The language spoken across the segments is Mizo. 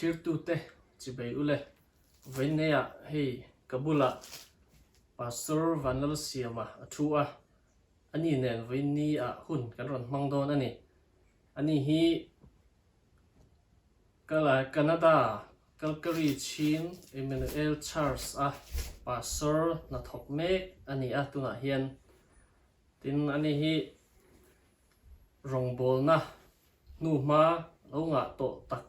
Thlirtute chibei ule vawinneiah hei ka bulah Pastor Vanlalsiama a thu a, ani nen vawiinni ah hun kan rawn hmang dawn a ni. Ani hi Canada Calgary Chin Emmanuel Church a Pastor hnathawk mek a ni a tunah hian. Tin ani hi rawngbawlna hnuhma lo ngah tawh tak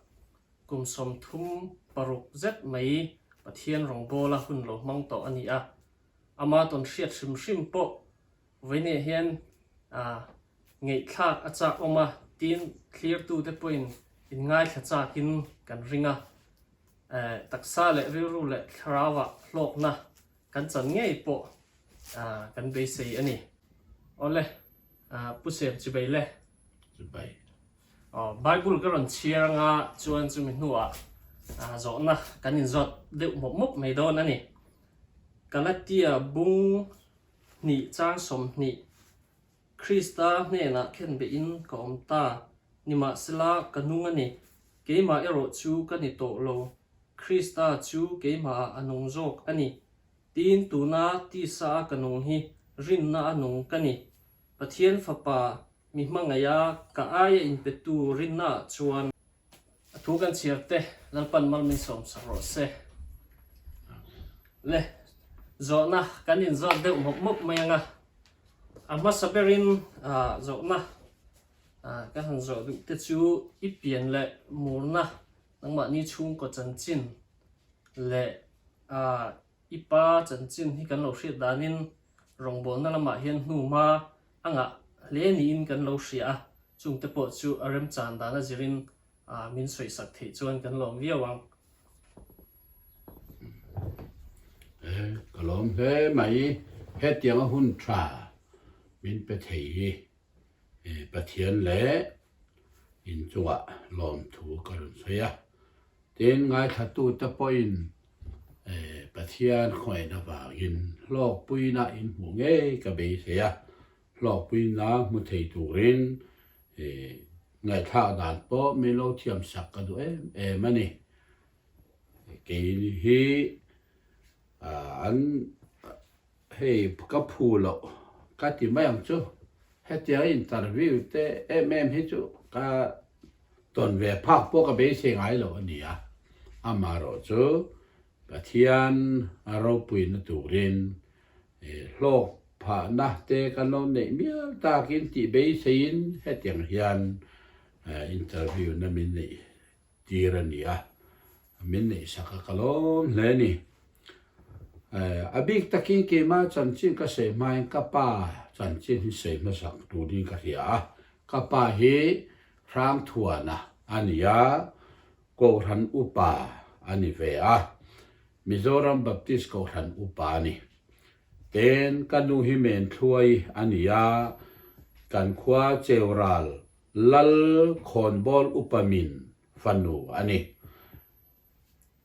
kum 36 zet mai Pathian rawngbawla hun lo hmang tawh a ni a. Ama tawn hriat hrim hrim pawh vawiinah hian ngaihthlak a chak awm a, tin thlirtute pawhin inngaithla chakin kan ring a. Taksa leh rilru leh thlarauah hlawkna kan chan ngei pawh kan beisei a ni. Awle. Pu Sem chibei le. Chibei. Aw, Bible ka rawn chhiar anga chuan chumi hnuah zawhna kan inzawt deuh mawp mawp mai dawn a ni. Galatia bung hnih chang 20, Krista hnenah khenbehin ka awm ta, nimahsela ka nung a ni, keimah erawh chu ka ni tawh lo, Krista chu keimahah a nung zawk a ni. Tin, tuna tisa a ka nung hi rinna a nung ka ni. Pathian Fapa mi hmangaih a, ka aia inpetu rinna ah chuan. A thu kan chhiar te Lalpan mal min sawmsak rawh se. Le, zawhna kan inzawt deuh mawp mawp mai ang a. A hmasa berin zawhna ka han zawh duh te chu i pian leh murna nangmahni chhungkaw chanchin leh I pa chanchin hi kan lo hriat danin rawngbawlna lamah hian hnuhma a ngah hle niin kan lo hria a, chungte pawh chu a remchan dan a zirin min sawisak theih chuan kan lawm viau ang. Ka lawm hle mai, hetianga hun tha min pe thei hi Pathian leh inchungah lawmthu ka rawn sawi a. Tin, ngaithlatute pawhin Pathian khawngaihna vangin hlawkpuina in hmuh ngei ka beisei a, hlawkpuina hmu thei turin ngaihthlak dan pawh min lo thiamsak ka duh em em a ni. Kei hi an Hei ka phu loh ka ti mai ang chu. Hetiang interview te em em hi chu ka tawn ve phak pawh ka beisei ngai lo a ni a. Amaherawh chu Pathian a ropuina turin hlawk phahna te kan lo neih mial takin tih beiseiin hetiang hian interview na min neih tir a ni a, min neihsak a ka lawm hle a ni. A bik takin keimah chanchin ka sawi hmain ka pa chanchin hi sawi hmasak turin ka hria a, ka pa hi Hrangthuana a ni a, Kohhran Upa a ni ve a, Mizoram Baptist Kohhran Upa a ni. Ten ka nu hi Menthluai a ni a, kan khua Cheural Lal khawnbawl upa min fanu a ni.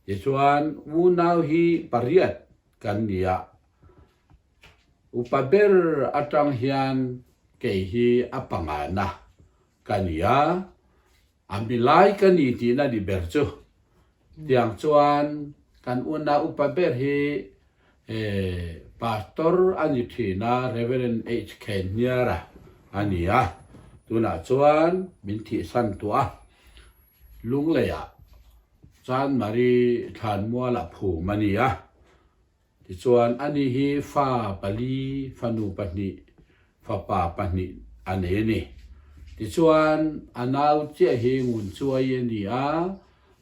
Tichuan, unau hi pariat kan ni a, upa ber atang hian kei hi a pangana ka ni a, a milai ka ni tihna ni ber chu. Tiang chuan kan unau upa ber hi Pastor a ni thin a, Rev. HK Hniara a ni a, tunah chuan min thihsan tawh a, Lungleiah Chanmari Thlanmualah phum a ni a, tichuan ani hi fa pali, fanu pahnih, fapa pahnih a nei a ni. Tichuan a nau chiah hi Ngunchuai a ni a,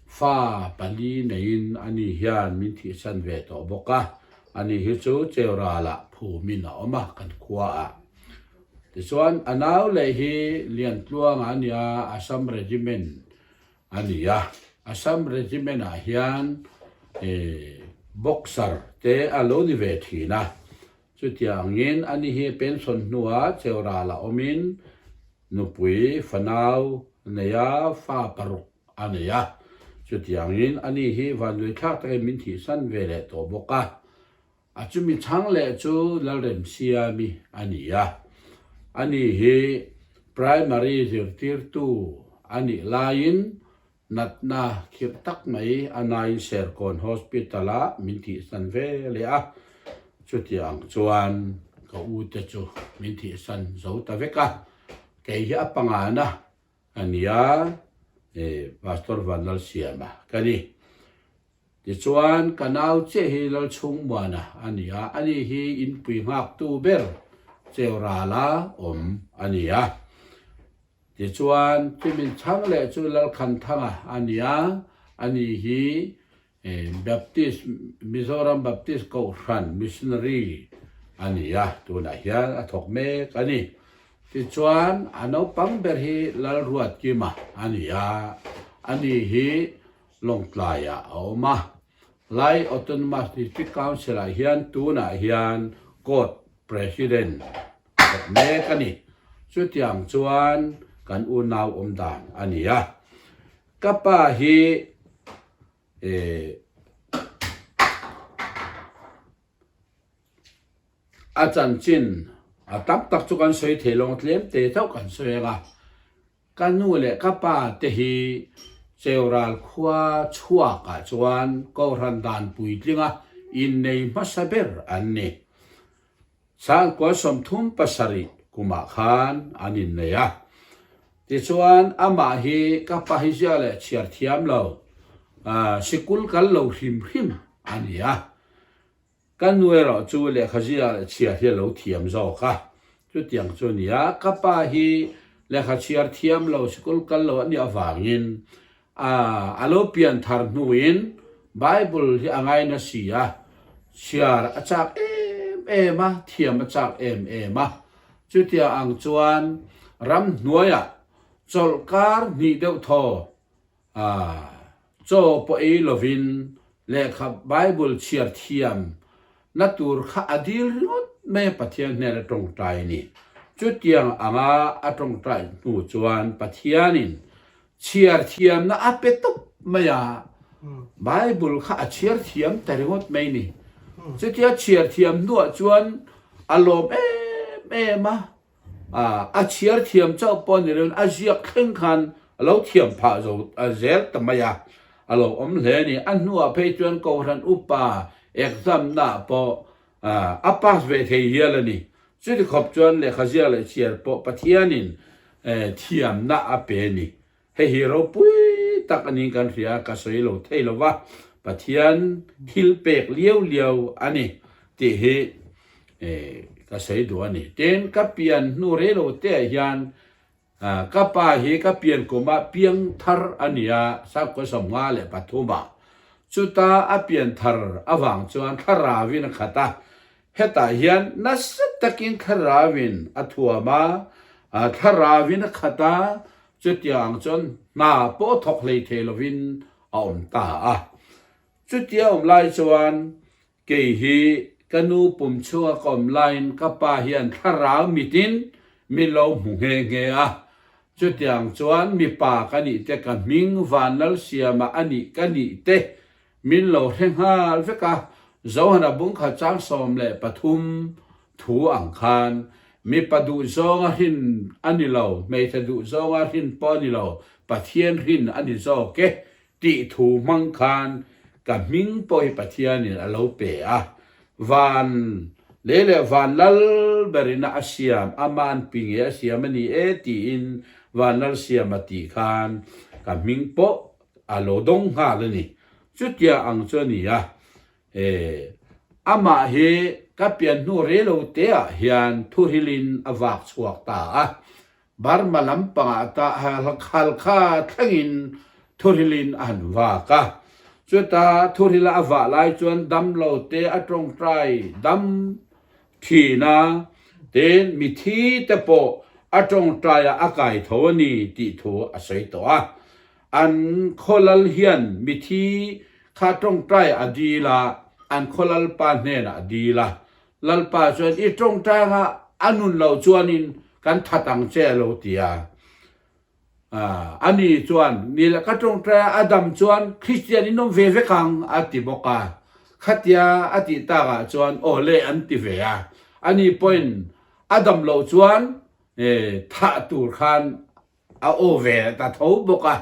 Fa pali neiin ani hian min thihsan ve tawh bawk a, ani hi chu Cheuralah phumin a awm a kan khuaah. Tichuan a nau leh hi Liantluanga a nia, Assam Regiment a ni a, Assam Regiment ah hian boxer te a lo ni ve thin a, chutiangin ani hi pension hnuah Cheuralah awmin nupui fanau nei a, fa paruk a nei a, chutiangin ani hi vanduaithlak takin min thihsan ve leh tawh bawk a. A chumi chhang leh chu Lalremsiami a ni a, ani hi Primary zirtirtu a nih laiin. Natna khirh tak mai a nain Serkawn Hospital ah min thihsan ve leh a, chutiang chuan ka u te chu min thihsan zo ta vek a, kei hi a pangana a nia, Pastor Vanlalsiama ka ni. Tichuan, ka nau chiah hi Lalchhungmuana a ni a, ani hi inpui nghaktu ber Cheurala awm a ni a. Tichuan, Chimin chhang leh chu Lalkhanthanga a ni a, ani hi Baptist, Mizoram Baptist Kohhran Missionary a ni a, tunah hian a thawk mek a ni. Tichuan, a naupang ber hi Lalruatkima a ni a, ani hi Lawngtlaiah a awm a. Lai Autonomous District Council-ah hian tunah hian Court President thawk mek a ni. Chutiang chuan kan unau awm dan a ni a. Ka pa hi eh a chanchin a tam tak chu kan sawi thei lo ang tlem te chauh kan sawi ang a. Ka nu leh ka pa te hi Cheural khua chhuakah chuan Kohhran dan puitlinga innei hmasa ber an ni. Sangkua 37 kumah khan an innei a. Tichuan amah hi ka pa hi zia leh chhiar thiam lo, sikul kal lo hrim hrim a ni a. Ka nu erawh chu lehkha zia leh chhiar hi a lo thiam zawk a, chutiang chu a ni a, ka pa hi lehkha chhiar thiam lo, sikul kal lo a nih avangin a lo pian thar hnuin Bible hi a ngaina si a, chhiar a chak em em a, thiam a chak em em a, chutiang ang chuan ramhnuaiah chawlhkar hnih deuh thaw A chaw pawh ei lovin lehkha Bible chhiar thiam na tur kha a dil ringawt mai a Pathian hnen a tawngtai a ni. Chutiang anga a tawngtai hnu chuan Pathianin chhiar thiamna a pe tawp mai a, Bible kha a chhiar thiam ta ringawt mai ni. Chutia chhiar thiam hnuah chuan a lawm em em a, A chhiar thiam chauh pawh ni loin a ziak thleng khan a lo thiam phah zo zel ta mai a, a lo awm hle a ni. A hnuah phei chuan Kohhran upa exam naah pawh a pass ve thei hial a ni. Chuti khawp chuan lehkha ziak leh chhiar pawh Pathianin thiamna a pe a ni. Hei hi ropui tak a niin kan hria, ka sawi lo thei lo va, Pathian thil pek liau liau a ni tih hi ka sawi duh a ni. Tin, ka pian hnu rei lo te ah hian ka pa hi ka pian kumah piang thar a ni a, Sakhaw 53 ah. Chuta a pian thar avang chuan thlarauin a khat a, Hetah hian nasa takin thlarauin a thuam a, thlarauin a khat a, chutiang ang chuan hna pawh thawk hlei thei lovin a awm ta a. Chutia awm lai chuan kei hi ka nu pum chhunga ka awm laiin ka pa hian thlarau mitin min lo hmu nghe nghe a. Chutiang chuan mipa ka nih te ka hming Vanlalsiama a nih ka nih te Min lo hre nghal vek a, Johana bungkhat chang 13 thu ang khan, mipa duhzawnga hrin a ni lo, hmeichhe duhzawnga hrin pawh a ni lo, Pathian hrin a ni zawk e tih thu hmang khan ka hming pawh hi Pathianin a lo pe a. Van lei leh van lal berina a siam, ama'n pi nge a siam a ni e tiin van lal siam a tih khan ka hming pawh A lo dawng nghal a ni. Chutia ang chu a ni a, e, amah hi ka pian hnu rei lo te ah hian thuhrilin a vak chhuak ta a. Burma lampangah ta Halkha thlengin thuhrilin a han vak a. Chuta thuhrila a vah lai chuan damlo te a tawngtai dam thin a, tin mithi te pawh a tawngtaiah a kai tho a ni tih thu a sawi tawh a. An khawlal hian mithi kha tawngtai a dil a, an khaw Lalpa hnenah a dil a. Lalpa chuan i tawngtai anga a nun loh chuanin kan that ang che a lo ti a. Ani chuan, Ni leh ka tawngtai a, a dam chuan Kristian in awm ve vek ang a ti bawk a. Khatia a tih takah chuan aw le an ti ve a. Ani pawhin a dam loh chuan thah tur khan A aw ve ta tho bawk a.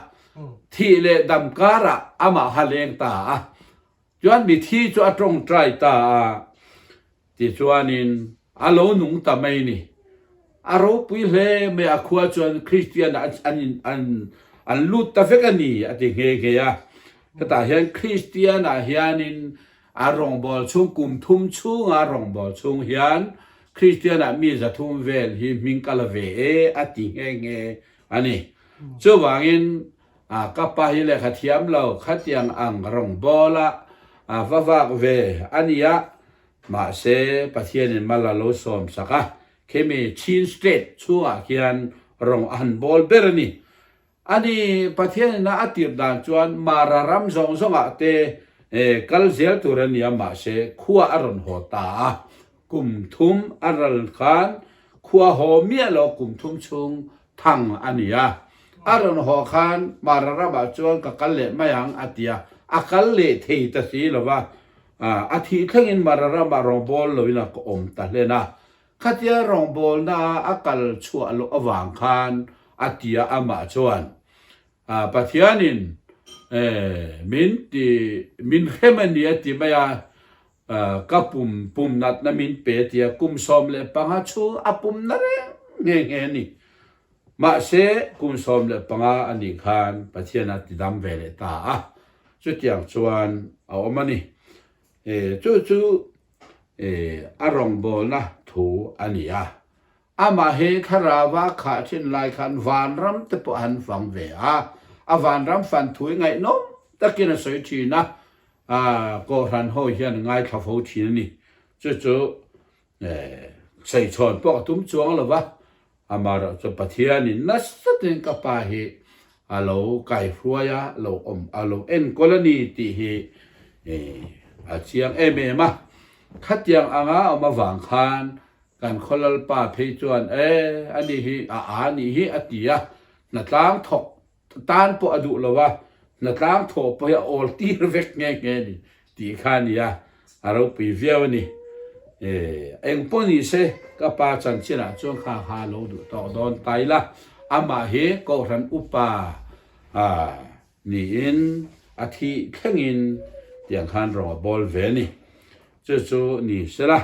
Thih leh dam karah amah kha leng ta a. Chuan mithi chu a tawngtai ta a, tichuanin a lo nung ta mai ni. A ropui hle mai a khua chuan Kristian ah an an an lut ta vek a ni a ti nghe nghe a. Hetah hian Kristian ah hianin a rawngbâwl chhung kum thum chhunga rawngbâwl chhung hian Kristian ah mi 300 vel hi hming ka la ve e a ti nghe nghe a ni. Chuvangin A ka pa hi lehkha thiam lo, khatiang ang rawngbâwl a a va vak ve a nia, mahse Pathianin mal a lo sawm sak a, khimi Chin State chhungah khian rawng a han bawl ber a ni. Ani Pathianin a a tirh dan chuan Mara ram zawng zawngah te kal zel tur a nia, mahse khua a rawn haw ta a, Kum thum a ral khan khua haw miah lo kum thum chhung thang a ni a. A rawn haw khan Mara ramah chuan ka kal leh mai ang a ti a, a kal leh thei ta si lo va. A thih thlengin Mara ramah rawngbâwl loin a awm ta hlen a. Khatia rawngbâwlna a kal chhuah loh avang khan a ti a amah chuan Pathianin min ti min hrem a ni a ti mai a. Ka pum pum natna min pe tia kum 15 chhung a pum na reng nghe nghe a ni. Mahse, kum 15 a nih khan Pathian a tidam ve leh ta a, chutiang chuan a awm a ni. Chu chu a rawngbawlna thu a ni a. Amah hi thlarauva khah thin lai khan vanram te pawh a han fang ve a, a vanram fan thu hi ngaihnawm takin a sawi thin a, Kohhran ho hian ngaithla fo thin a ni. Chu chu sawichhawn pawh ka tum chuang lo va, amaherawh chu Pathianin nasa takin ka pa hi a lo kaihruai a, lo awm a lo enkawl a ni tih hi a chiang em em a. Khatiang anga awm avang khan Kan khaw lalpa phei chuan, E, ani hi a a nih hi a ti a, hnatlang thawk tan pawh a duh lo a, hnatlang thawh pawh hi a awl tir vek nghe nghe a ni tih kha a ni a, a ropui viau a ni. E, eng pawh ni se, ka pa chanchinah chuan kha kha a lo duh tawk dawn ta ila, amah hi Kohhran upa a niin a thih thlengin tiang khan rawng a bawl ve a ni. Chu chu ni sela.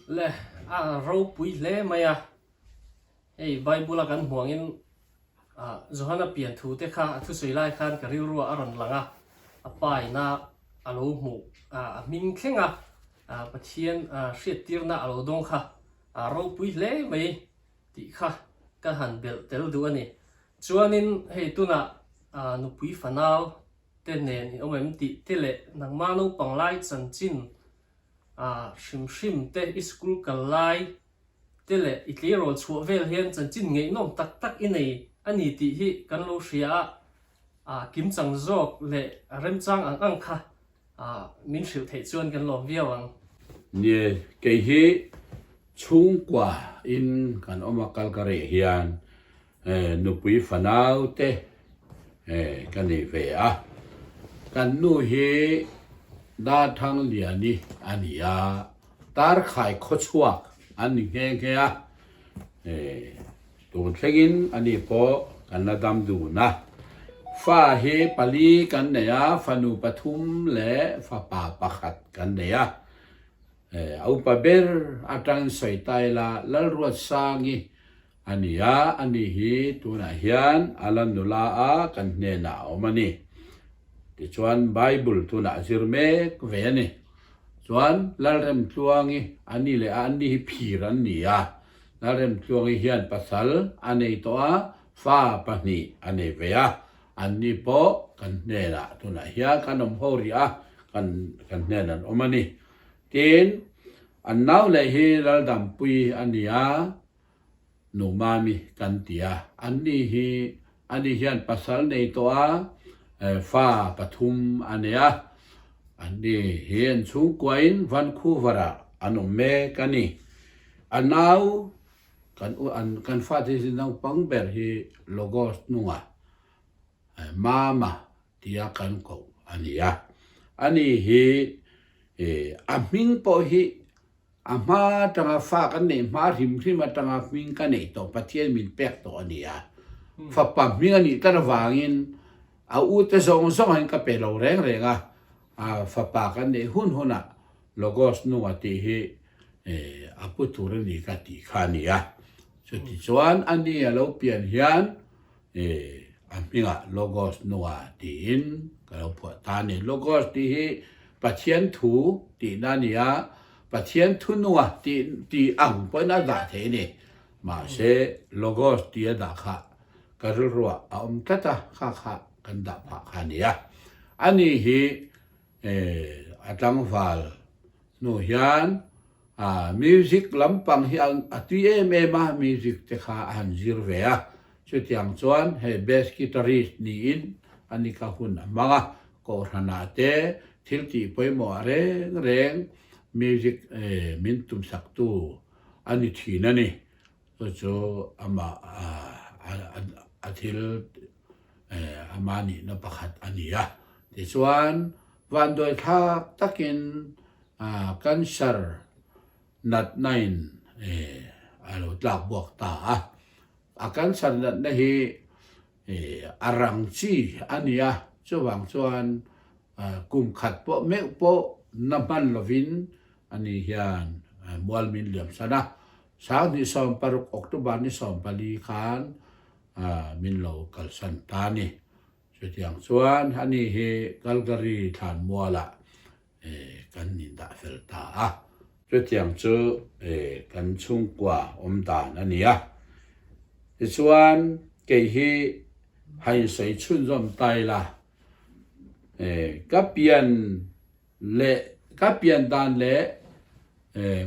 Le a ropui hle mai a, hei Bible a kan hmuangin ah Johana pian thu te kha a thusawi lai khan ka rilru ah a rawn lang a, a pa ina a lo hmuh ah a hming thleng a, ah Pathian ah hriattirna a lo dawng kha a ropui hle mai tih kha ka han belh tel duh a ni. Chuanin hei tunah ah nupui fanau te nen i awm em tih te leh nangmah naupang lai chanchin A hrim hrim te i school kal lai te leh i tleirawl chhuah vel hian chanchin ngaihnawm tak tak i nei a ni tih hi kan lo hria a, a kimchang zawk leh a remchang ang ang kha min hrilh theih chuan kan lawm viau ang. Nie, kei hi chhungkua in kan awm a kal ka reh hian Nupui fanau te ka nei ve a, kan nu hi Darthangliani a ni a, Tarkhai khawchhuak an ni nghe nghe a, tun thlengin ani pawh kan la dam dun a. Fa hi pali kan nei a, fanu pathum leh fapa pakhat kan nei a. A upa ber atangin sawi ta ila Lalruatsangi A ni a, a ni hi tunah hian a la nula a, kan hnenah a awm a ni. Tichuan Bible tunah a zir mek ve a ni. Chuan Lalremtluangi a ni leh a, an ni hi phir an ni a. Lalremtluangi hian pasal a nei tawh a, fa pahnih a nei ve a. An ni pawh kan hnenah tunah hian kan awm ho rih a, kan kan hnenah an awm a ni. Tin, an nau leh hi Laldampuii a ni a, Nu Mami kan ti a, anni hi ani hian pasal nei tawh a, fa pathum a nei a, anni hi an chhungkuain Vancouver ah an awm mek a ni. A nau kan u an kan fate hi naupang ber hi Logos hnungah Mama tia kan koh a ni a, ani hi a hming pawh hi A hma atanga fa kan neih hma hrim hrim atanga hming ka neih tawh Pathian min pek tawh a ni a. Fapa hming a nih tlat avangin. A u te zawng zawng in ka pe lo reng reng a, a fapa kan neih hun hunah Logos nunga tih hi a pu tur a ni ka tih kha a ni a. Chutichuan a ni a lo pian hian a hmingah Logos nunga tiin ka lo phuah ta a ni. Logos tih hi Pathian thu tihna a ni a, Pathian thu nunga tih tih ang pawhin a dah thei a ni. Mahse Logos tih a dah kha ka rilruah a awm tlat a, kha kha kan dah phah kha a ni a. Ani hi a tlangval hnu hian music lampang hi a tui em em a, music te kha a han zir ve a. Chutiang chuan hei bass guitarist niin a ni ka hun a hmang a, kohhranah te thil tih pawimawh reng reng music min tumsaktu a ni thin a ni. Chu chu amah a thil ama nihna pakhat a ni a. Tichuan, vanduai thlak takin cancer natnain a lo tlak buak ta a. A cancer natna hi a rang chi a ni a, chuvang chuan kum khat pawh meuh pawh na hman lovin ani hian mual min liam san a. 2016 October ni 14 khan min lo kalsan ta a ni. Chutiang chuan ani hi Calgary thlanmualah kan indah fel ta a. Chutiang chu kan chhungkua awm dan a ni a. Tichuan kei hi hainsawi chhunzawm ta ila, ka pian Leh ka pian dan leh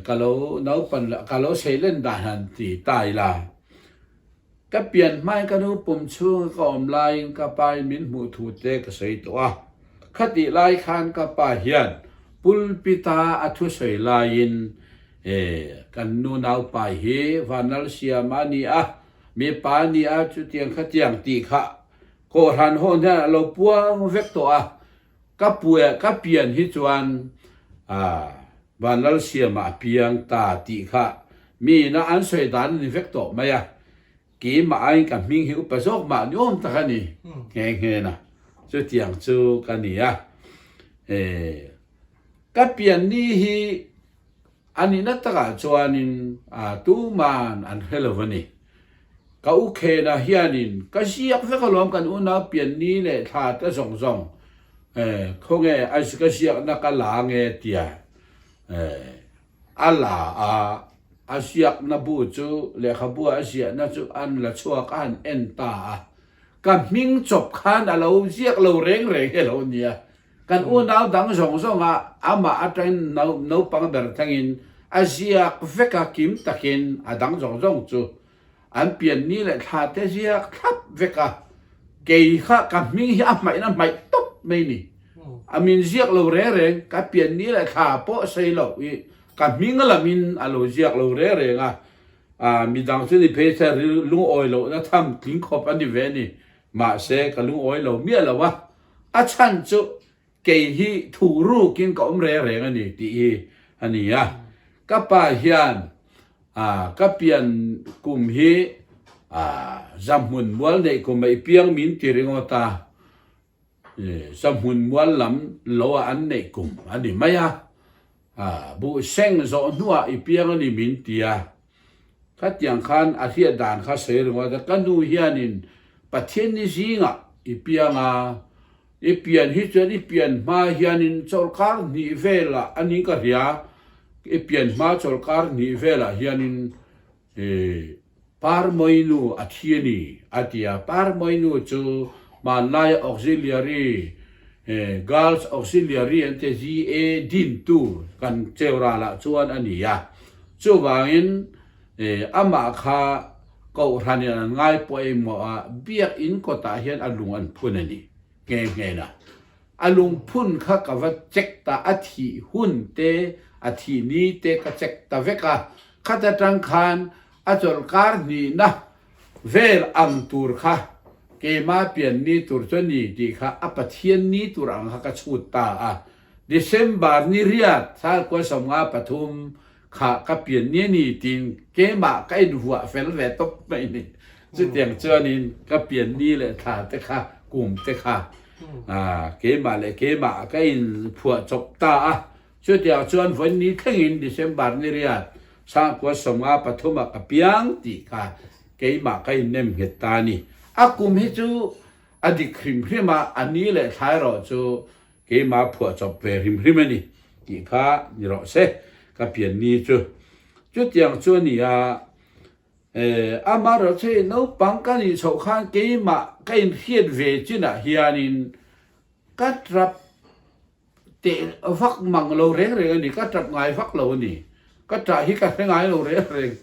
ka lo naupan leh ka lo seilen dan han ti ta ila. Ka pian hmain ka nu pum chhunga ka awm laiin ka pa in min hmuh thu te ka sawi tawh a. Khatih lai khan ka pa hian pulpita a thusawi laiin kan nu naupai hi Vanlalsiama a ni a, mipa a ni a chutiang khatiang tih kha Kohhran hawn hian a lo puang vek tawh a. Ka pue ka pian hi chuan Vanlalsiama a piang ta tih kha miin a an sawi dan a ni vek tawh mai a, keimah aiin ka hming hi upa zawk mah ni awm tak a ni nghe nghe na, chutiang chu ka ni a. Ka pian ni hi A nihna takah chuanin tuman an hre lo a ni. Ka u Khena hianin ka ziak vek alawm kan unau pianni leh thla te zawng zawng khawnge a ka ziakna ka la nge tia a la a, a ziakna bu chu lehkhabu a ziahna chu an la chhuak a han en ta a, ka hming chawp khan a lo ziak lo reng reng hi a lo nia. Kan unau dang zawng zawngah amah atangin naupang ber thlengin a ziak vek a, kim takin a dang zawng zawng chu an pian ni leh thla te ziak thlap vek a, kei kha ka hming hi a hmaih in a hmaih tawp mai ni. A min ziak lo reng reng, ka pian ni leh thla pawh sawi loh i ka hming lamin a lo ziak lo reng reng a, midang chu ni phei se lungawi lohna tham tling khawp a ni ve a ni, mahse ka lungawi lo miah lo a. A chhan chu kei hi thu rukin ka awm reng reng a ni tih hi a ni a. Ka pa hian ka pian kum hi Zahmun mual neih kum a i piang min ti ringawt a, Zahmun mual lam lo ah an neih kum a ni mai a. Buh seng zawh hnuah i piang a ni min ti a. Khatiang khan a hriat dan kha sawi ringawt a, ka nu hianin Pathian ni zingah i piang a, i pian hi chuan i pian hma hianin chawlhkar hnih velah a ni ka hria, i pian hma chawlhkar hnih velah hianin Parmawinu a thi a ni, a ti a. Parmawinu chu hmanlaia auxiliary, Girls Auxiliary an ti a, GA dintu kan Cheuralah chuan a ni a. Chuvangin amah kha Kohhranin an ngai pawimawh a, Biakinn kawtah hian a lung an phun a ni nghe nghe na. A lungphun kha ka va check ta, a thih hun te, a thih ni te ka check ta vek a, khat atang khan a chawlhkar hnihna vel ang tur kha keima pian ni tur chu a ni tih kha a Pathian ni tur ang kha ka chhut ta a. December ni riat Salkua 53 kha ka pian ni a ni tiin keimah ka invuah fel ve tawp mai ni. Chutiang chuanin ka pian ni leh thla te kha kum te kha keimah leh keimah ka in phuah chawp ta a. Chutiang chuan vawiin thlengin December ni riat sangkua 53 ah ka piang tih kha keimah ka in nem nghet ta a ni. A kum hi chu a dik hrim hrim a, a ni leh thla erawh chu keimah phuah chawp ve hrim hrim a ni tih kha ni rawh se ka pian ni chu. Chutiang chu a ni a, Amaherawhchu naupang ka nih chhoh khan keimah ka inhriat ve chinah hianin ka tap teh vak mang lo reng reng a ni, ka tap ngai vak lo a ni. Ka tah hi ka hre ngai lo reng reng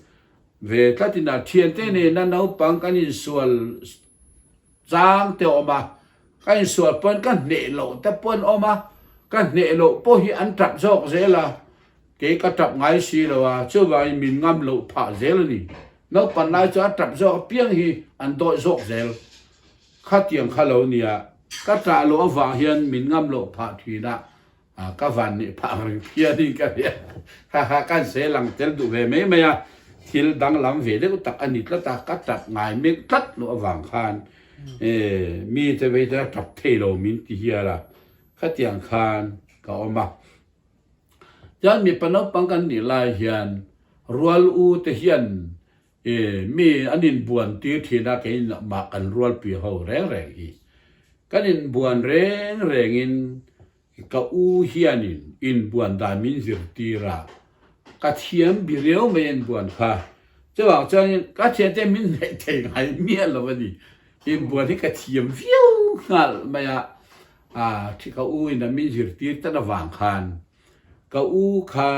ve tlatin a, thiante nena naupang kan insual chang te a awm a, ka insual pawn ka hneh loh te pawn a awm a, ka hneh loh pawh hi an tap zawk zel a, Kei ka tap ngai si lo a, chuvangin min ngam loh phah zel a ni. Naupan lai chu a tap zawk apiang hi an dawih zawk zel. Khatiang kha lo nia, ka tah loh avang hian min ngam loh phah thin a, ka van nih phah ang reng phianin ka hria. Haha, kan se lang tel duh ve mai mai a, thil danglam ve deuh tak a ni tlat a, ka tap ngai mek tlat loh avang khan mite vei te a tap thei lo min ti hial a, khatiang khan ka awm a. Chuan mipa naupang kan nih lai hian rual u te hian mi an inbuan tir thin a, kei mah kan rualpui ho reng reng hi. Kan inbuan reng rengin ka u hianin inbuan dan min zirtir a, ka thiam bi riau mai inbuan kha. Chuvang chuanin ka thiante min neih thei ngai miah lo a ni. Inbuan hi ka thiam viau nghal mai a. A thi ka u in a min zirtir tan avang khan ka u kha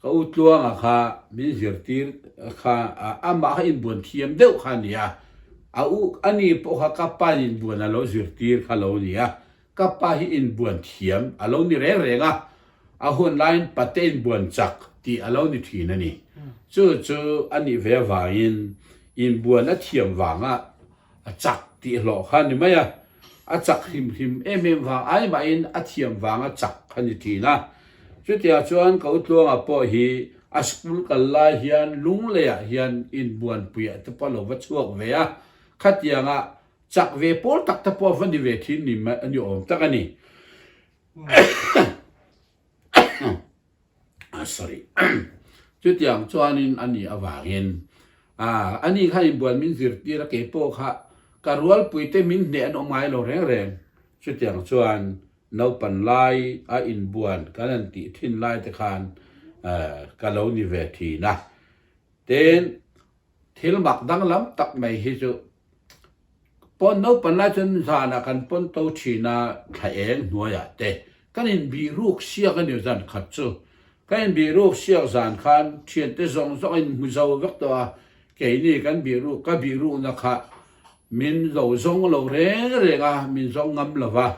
ka u Tluanga kha min zirtir kha amah kha inbuan thiam deuh kha a ni a, a u a ni pawh kha ka pa in inbuan a lo zirtir kha lo ni a, ka pa hi inbuan thiam a lo ni reng reng a, a hun laiin pate inbuan chak tih a lo ni thin a ni. Chu chu a nih ve avangin inbuan a thiam vanga A chak tih hlawh kha a ni mai a, a chak hrim hrim em em vang ai mahin a thiam vanga chak kha ni thin a. Chutiang chuan ka Utluanga pawh hi a school kal lai hian Lungleiah hian inbuanpuiah te pawh a lo va chhuak ve a, khatianga chak ve pawl tak te pawh a va ni ve thin ni mai a ni awm tak a ni. Sorry. Chutiang chuanin a nih avangin a ani kha inbual min zirtir a kei pawh kha ka rualpuite min hneh an awm ngai lo reng reng. Chutiang chuan naupan lai a inbuan kan han tih thin lai te khan ka lo ni ve thin a. Tin, thil mak danglam tak mai hi chu Pawn naupan lai chuan zanah kan pawn to thin a, thla eng hnuaiah te kan inbih ruk siak a ni zan khat chu. Kan inbih ruk siak zan khan thiante zawng zawng a inhmu zo vek tawh a, keini kan bih ruk ka bih rukna kha min lo zawng lo reng reng a, min zawng ngam lo va.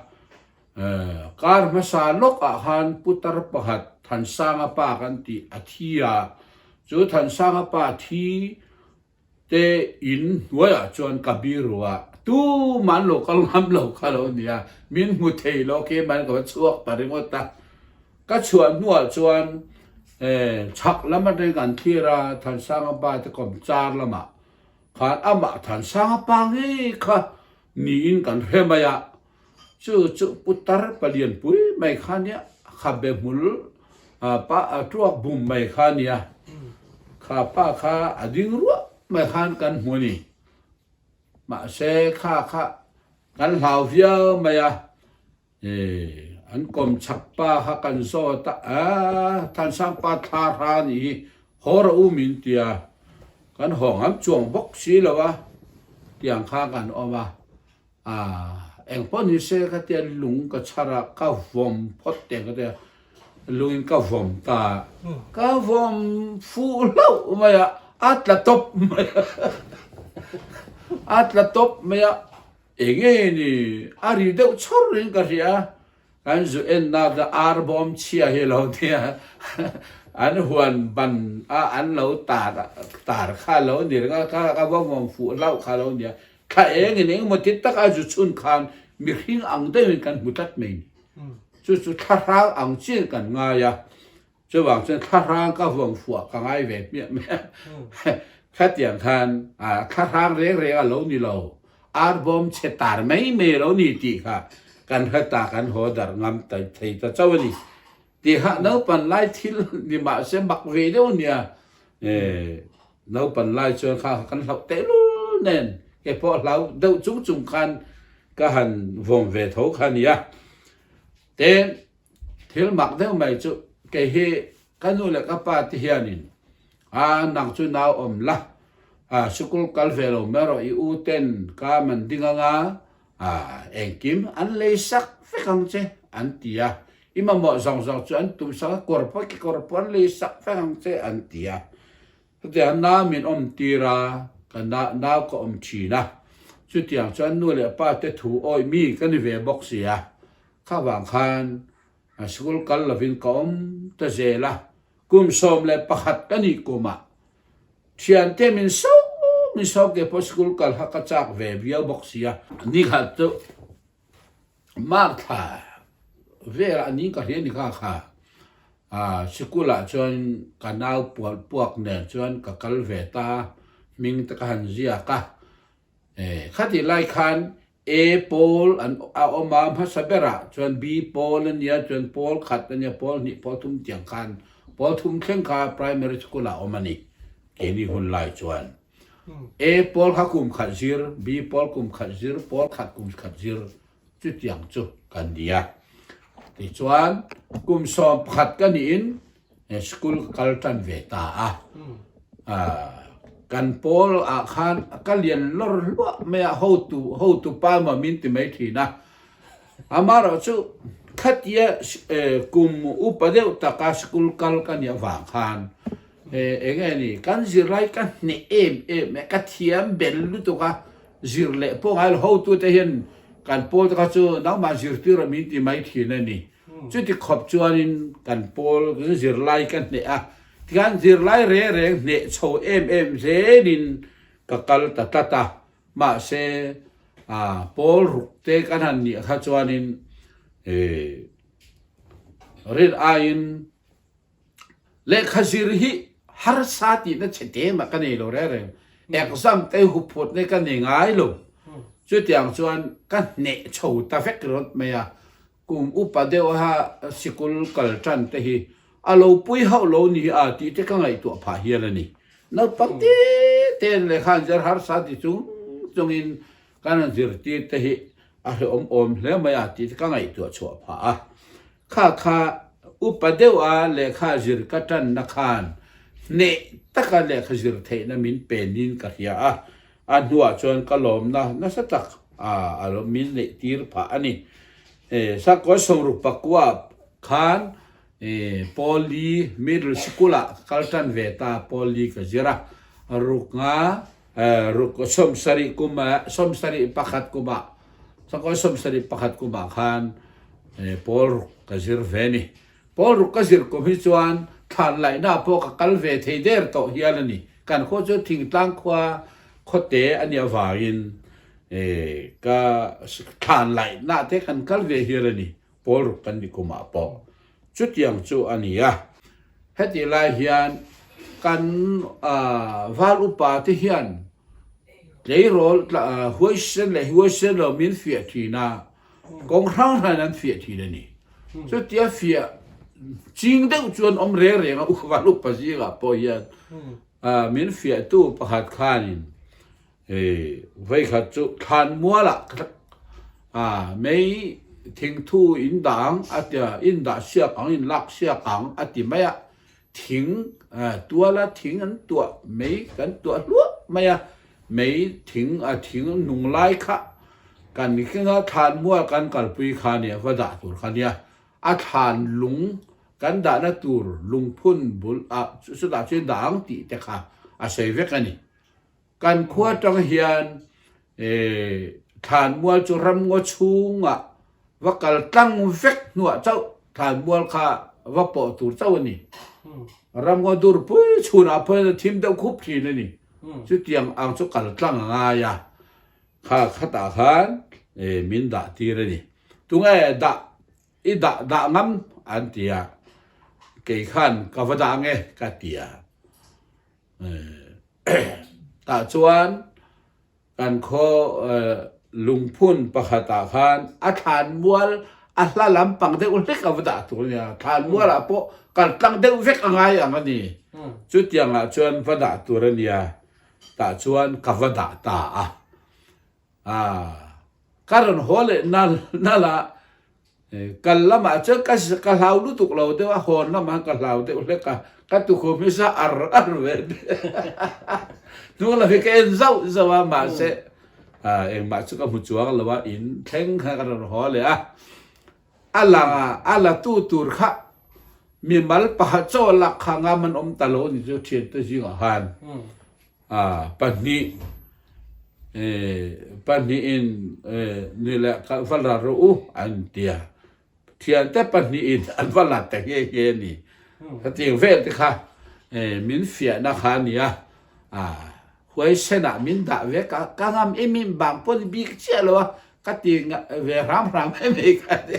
Kar hmasa lawkah khan putar pakhat Thansanga pa kan tih a thi a, chu Thansanga pa thi Te in hnuaiah chuan ka biru a, tumah an lo kal ngam lo kha lo nia, min hmu thei lo keimah in ka va chhuak ta ringawt a. Ka chhuah hnuah chuan chhak lam atangin kan thlir a, Thansanga pa te kawmchar lamah khan amah Thansanga pa ngei kha niin kan hre mai a, Chu chu putar palian pui mai kha nia, khabe hmul pa tuak bum mai kha nia, kha pa kha a ding ruah mai khan kan hmu a ni. Mahse kha kha kan hlau viau mai a, an kawm chak pa kha kan zawt a, Thansang pa thla hra nih hi haw rawh u min ti a, kan haw ngam chuang bawk si lo a, tiang kha kan awm a. A, eng pawh ni se ka tia lung ka chhar a, ka vawm phawt teh ka tia, lungin ka vawm ta a, ka vawm fuh hlauh mai a, a tla tawp mai a, a tla tawp mai a, eng nge ni a ri deuh chhawr in ka hria a, Kan zu ennak chu ar bawm chhia hi lo nia an huan ban a an lo tar tar kha lo ni reng a kha ka va vawm fuh hlauh kha lo nia thla eng in engemaw ti tak a zu chhun khan mihring ang deuhin kan hmu tlat mai ni chu chu thlahrang ang chian kan ngai a Chuvang chuan thlahrang ka vawm fuah ka ngai ve hmiah mai a. Khatiang khan thlahrang reng reng a lo ni lo. Arbawm chhe tar mai mai lo ni tih kha kan hre ta kan haw darh ngam ta thei ta chauh a ni. Tihah naupan lai thil ni mah se mak ve deuh a nia. Naupan lai chuan kha kan hlauh tehlul nen kei pawh hlau deuh chung chung khan ka han vawm ve tho kha a nia. Tin, thil mak deuh mai chu kei hi ka nu leh ka pa te hianin a nang chu nau awm la, a sikul kal ve lo mai rawh i u ten ka man ding anga a engkim an lei sak vek ang che an ti a, i mamawh zawng zawng chu an tum sak a, kawr pawh kekawr pawh an lei sak vek ang che an ti a. Chutiang nau min awm tir a, ka nau ka awm thin a, chutiang chuan nu leh pa te thu awih mi ka ni ve bawk si a, kha vang khan school kal lovin ka awm ta zel a, kum 11 ka nih kumah thiante min sawm min sawm ke pawh school kal kha ka chak ve viau bawk si a, nikhat chu Martha velah ni ka hria ni kha kha ah sikul ah chuan ka nau pual puak nen chuan ka kal ve ta hming te ka han ziak a eh khatih lai khan A pawl an a awm a hmasa berah chuan B pawl a nia chuan pawl khat a nia pawl hnih pawl thum tiang khan pawl thum thleng kha primary school ah a awm a ni keini hun lai chuan. A pawl kha kum khat zir, B pawl kum khat zir, pawl khat kum khat zir chutiang chu kan ni a. Tichuan kum 11 ka niin school ka kal tan ve ta a. Kan pawl ah khan ka lian lawr hluah mai a, hotu hotu pa emaw min ti mai thin a. Amaherawhchu khatia kum upa deuh taka school kal ka nih avang khan Eng nge ni, kan zirlai ka hneh em em e, ka thiam bel lutuk a, zir leh pawh ngai lo, hotute hian kan pawl te kha chu nangmah zirtir a min ti mai thin a ni. Chuti khawp chuanin kan pawl zirlai ka hneh a, tikhan zirlai reng reng hneh chho em em zelin ka kal ta tlat a, mahse pawl ruk te kan han nih kha chuanin rin aiin Lehkha zir hi harsa tihna che te mah ka nei lo reng reng. Exam te huphut nei ka nei ngai lo. Chutiang chuan ka hneh chho ta vek ringawt mai a. Kum upa deuha sikul kal tan te hi a lo pui hauh lo ni a tih te ka ngaihtuah phah hial a ni. Naupang te te'n lehkha an zir harsa ti chung chungin kan han zirtir te hi a hrehawm awm hle mai a tih te ka ngaihtuah chhuah phah a. Kha kha upa deuha lehkha zir ka tanna khan hneh taka lehkha zir theihna min penin ka hria a, a hnuah chuan ka lawmna nasa tak a lo min neih tir phah a ni. Sakawr sawmruk pakua khan Pawli Middle School ah ka kal tan ve ta, Pawli ka zir a, ruk nga ruk 71 kum 71 kumah Sakawr 71 kumah khan Pawl ruk ka zir ve ni. Pawl ruk ka zir kum hi chuan thlan laihna pawh ka kal ve thei der tawh hial a ni. Kan khua chu thingtlang khua khawte a nih avangin ka thlan laihna te kan kal ve hial a ni. Pawl ruk kan ni kumah pawh chutiang chu a ni a. Hetih lai hian kan val upa te hian tleirawl huaisen leh huaisen lo min fiah thin a. Kawng hrang hrangin an fiah thin a ni. Chutia fiah ching deuh chuan awm reng reng a, Uval upa zingah pawh hian min fiahtu pakhat khanin vawikhat chu thlanmualah mei thingthu in dah ang a tia, in dah siak ang, in lak siak ang a ti mai a, thing tuala thing an tuah mei kan tuah hluah mai a, mei thing a thing nung lai kha kan keng a thlanmual kan kalpui kha nia va dah tur kha nia a thlan lung kan dahna tur lungphun bul ah chutah chuan dah ang tih te kha a sawi vek a ni. Kan khua tang hian thlanmual chu ramngaw chhungah va kal tlang vek hnuah chauh thlanmual kha va pawh tur chauh a ni. Ramngaw dur pui chhunah pawhin a thim deuh khup thin a ni. Chutiang ang chu kal tlang a ngai a, kha khatah khan min dah tir a ni. Tunge dah i dah dah ngam an ti a, kei khan ka va dah nge ka ti a. Tah chuan. Kan khaw lungphun pakhatah khan a thlanmual a hla lampang deuh hlek a va dah tur a nia. Thlanmual ah pawh kal tlang deuh vek a ngai ang a ni. Chutiang ah chuan va dah tur a nia. Tah chuan ka va dah ta a. Ka rawn haw leh nal nal a, kal lamah chuan ka ka hlau lutuk lo deuh a, hawn lamah ka hlau deuh hlek a, ka tukhum hi sa ar ar ve hnung lam hi ka en zauh zauh a, mahse engmah chu ka hmu chuang lo a, in thleng khan ka rawn haw leh a, a lang a, a la tu tur kha mimal pakhat chaw lak kha ngam an awm ta lo ni chu thiante zingah khan. A pahnih pahnihin ni leh va la rawh u an ti a, thiante pahnihin an va la ta nghe nghe a ni. Hetiang vel te kha min fiahna kha a ni a, huaisenah min dah ve ka ka ngam em em bang pawh ni bik chiah lo a, ka ti ve hram hram em em kha a ni.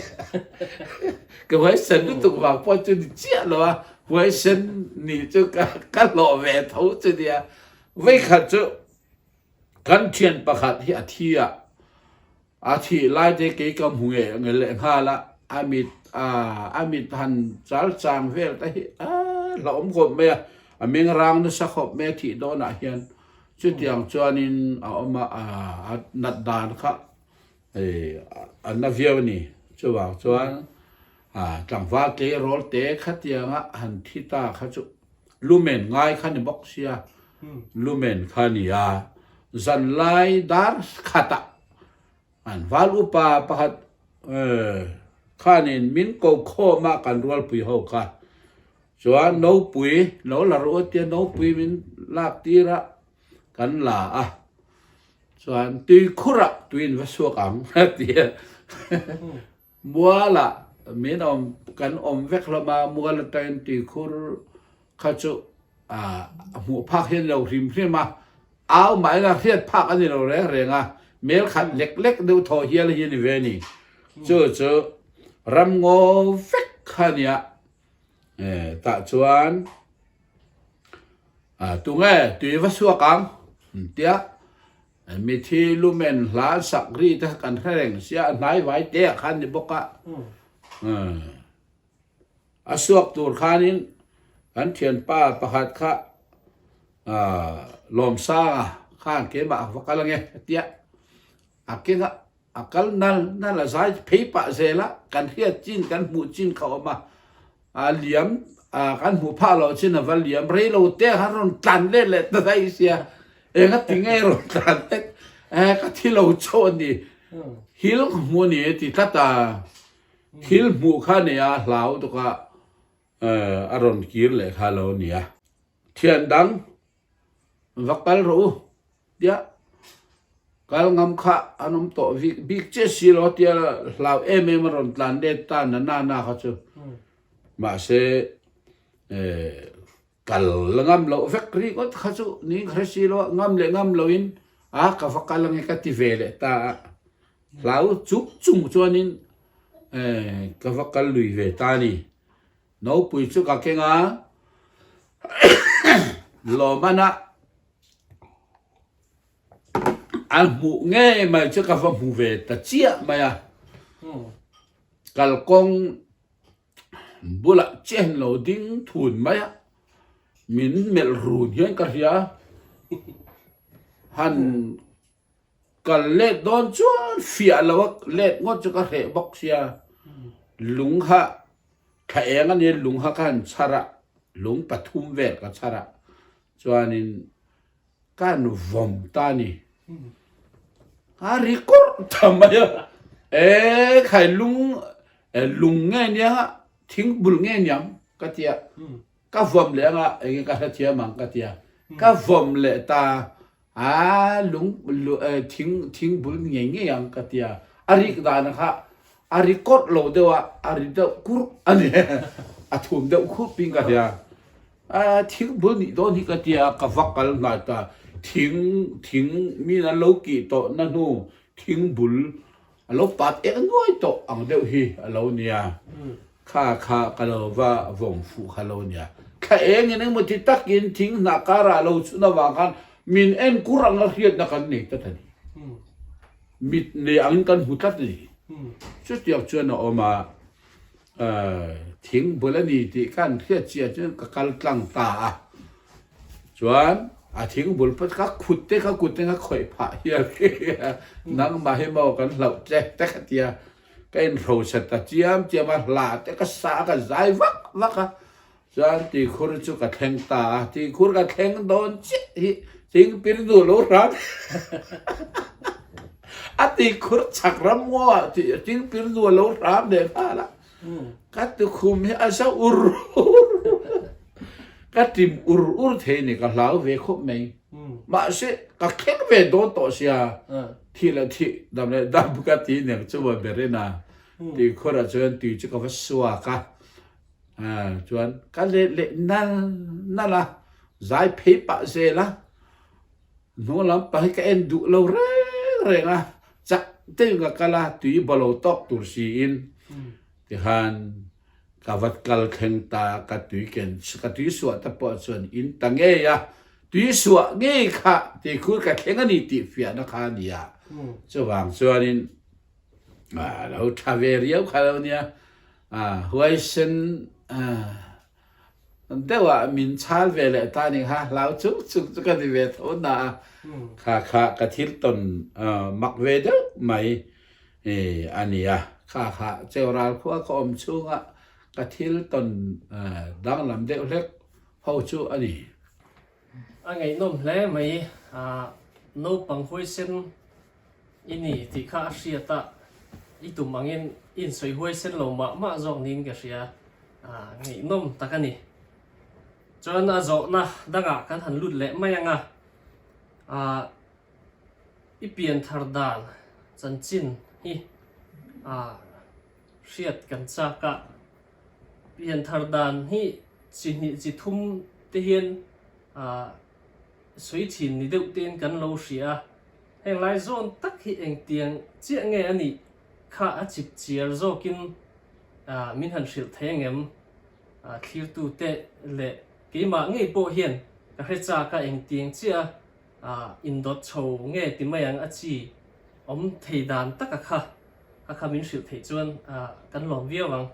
Ka huaisen lutuk vang pawh chu ni chiah lo a, huaisen nih chu ka ka hlawh ve tho chu nia. Veikhat chu kan thian pakhat hi a thi a, a thih lai te kei ka hmu nge nge leh nghal a, a mit a a mit han chal chang vel te hi a hlauhawm khawp mai a, a meng rang nasa khawp mai a thih dawnah hian. Chutiang chuanin a awm a, a nat dan kha a na viau a ni. Chuvang chuan tlangval tleirawl te khatianga han thi ta kha chu lumen ngai kha ni bawk sia, lumen kha ni a. Zanlai dar khatah an val upa pakhat khanin min ko khawm a kan rualpui ho kha. Chuan nopui lo la rawh u tia nopui min lak tir a kan la a, chuan tuikhurah tuiin va suak ang a ti a. Mualah min awm kan awm vek hlawm a, mual atangin tuikhur kha chu a hmuh phak hian lo hrim hrim a, au mah ila hriat phak a ni lo reng reng a, mel khat lek lek deuh thaw hial hi a ni ve a ni. Chu chu ramngaw vek kha a nia. Tah chuan tunge tui va suak ang tia mithi lumen hla an sak ri te kha kan hre reng sia a hnai vai te ah khan ni bawk a. A suak tur khanin kan thianpa pakhat kha Lawmsanga khan keimah a va kal ange a tia a kengah A kal nal nal a zai phei pah zel a, kan hriat chin kan hmuh chin kha awm a, a liam kan hmuh phah loh chin a va liam rei lo te khan rawn tlan let leh ta daih sia, eng a ti nge rawn tlan let eh ka thi lo chauh a ni, thil ka hmu a ni a ti tlat a, thil hmuh kha a nei a hlau tuk a a rawn kir leh kha lo a ni a, thian dang va kal rawh u. Tia kal ngam kha an awm tawh vik bik chiah si lo tia hlau em em a rawn tlan let ta na na na kha chu mahse kal la ngam loh vek ringawt kha chu ning hre si lo a ngam leh ngam lo in a ka va kal ange ka ti ve leh ta a hlau chuk chung chuanin ka va kal lui ve ta a ni. Nopui chu ka keng a lawmana A hmuh ngei mai chu ka va hmu ve ta chiah mai a, kalkawng bulah chiah hian lo ding thun mai a, min melh run hian ka hria, han kal let dawn chuan fiah lo a let ngawt chu ka hreh bawk sia, lung kha thla eng a nia lung kha ka han chhar a, lung pathum vel ka chhar a, chuanin. Kan vawm ta ni. A ri kawrh ta mai a. E khai lung lung nge nia thing bul nge niang ka tia. Ka vawm leh anga enge ka hre thiam ang ka tia. Ka vawm leh ta a lung thing thing bul ngei ngei ang ka tia. A rik dan kha a ri kawrh lo deuh a, a ri deuh kurh a ni. A thum deuh khup in ka hria. A thing bul nih dawn hi ka tia ka va kal hnai ta. Thing thing min an lo kih tawh na hnu thing bul a lo pat ek nuai tawh ang deuh hi a lo nia. Kha kha ka lo va vawng fuh kha lo nia. Thla eng in engemaw ti takin thing hnah karah a lo chhun avang khan min en kur anga hriatna kan nei tlat a ni. Mit nei angin kan hmu tlat a ni. Chutiang chuan a awm a, thing bul a ni tih ka han hriat chiah chuan ka kal tlang ta a. Chuan a thing bul pawh ka khut te ka kut te ka khawih phah hial nangmah hi maw kan hlauh che te ka ti a, ka inhrosa ta chiam chiam a, hla te ka sa a ka zai vak vak a. Chuan tuikhur chu ka thleng ta a, tuikhur ka thleng dawn chiah hi thingpir duh lo hram a tuikhur chhak ram ngaw ah thingpir duh lo hram leh nghal a, ka tukhum hi a za ur ur ka tim ur ur thei ni ka hlau ve khawp mai mahse ka thleng ve dawn tawh sia thih leh thih dam leh dam ka ti nek chu maw berin a tuikhur ah chuan tui chu ka va suak a. Chuan ka let leh nal nal a, zai phei pah zel a, hnung lam pah hi ka en duh lo reng reng a, chak deuhin ka kal a, tui bawlo tawk tur siin tikhan ka va kal thleng ta, ka tui ken ka tui suah te pawh chuan in ta ngei a, tui suah ngei kha tuikhur ka thleng a ni tih fiahna kha a ni a, chuvang chuanin A lo tha ve riau kha lo nia. Huaisen deuh ah min chal ve leh ta ning ha hlau chung chung chu ka ni ve tho na a. Kha kha ka thil ton mak ve deuh mai a nia. Kha kha Cheural khua ka awm chhunga ka thil ton danglam deuh hlek ho chu a ni. A ngaihnawm hle mai naupang huaisen I ni tih kha a hriat a, i tum angin i insawi huaisen lo mah mah zawk niin ka hria, ngaihnawm tak a ni. Chuan a zawhna dangah kan han lut leh mai ang a, i pianthar dan chanchin hi hriat kan chak a, pianthar dan hi chi hnih chi thum te hian sawi thin ni deuh tein kan lo hria a. Heng lai zawn tak hi engtiang chiah nge a nih kha a chip chiar zawkin min han hrilh thei angem? Thlirtute leh keimah ngei pawh hian ka hre chak a, engtiang chiah a indawt chho nge ti mai ang a chi awm thei dan taka kha a kha min hrilh theih chuan kan lawm viau ang.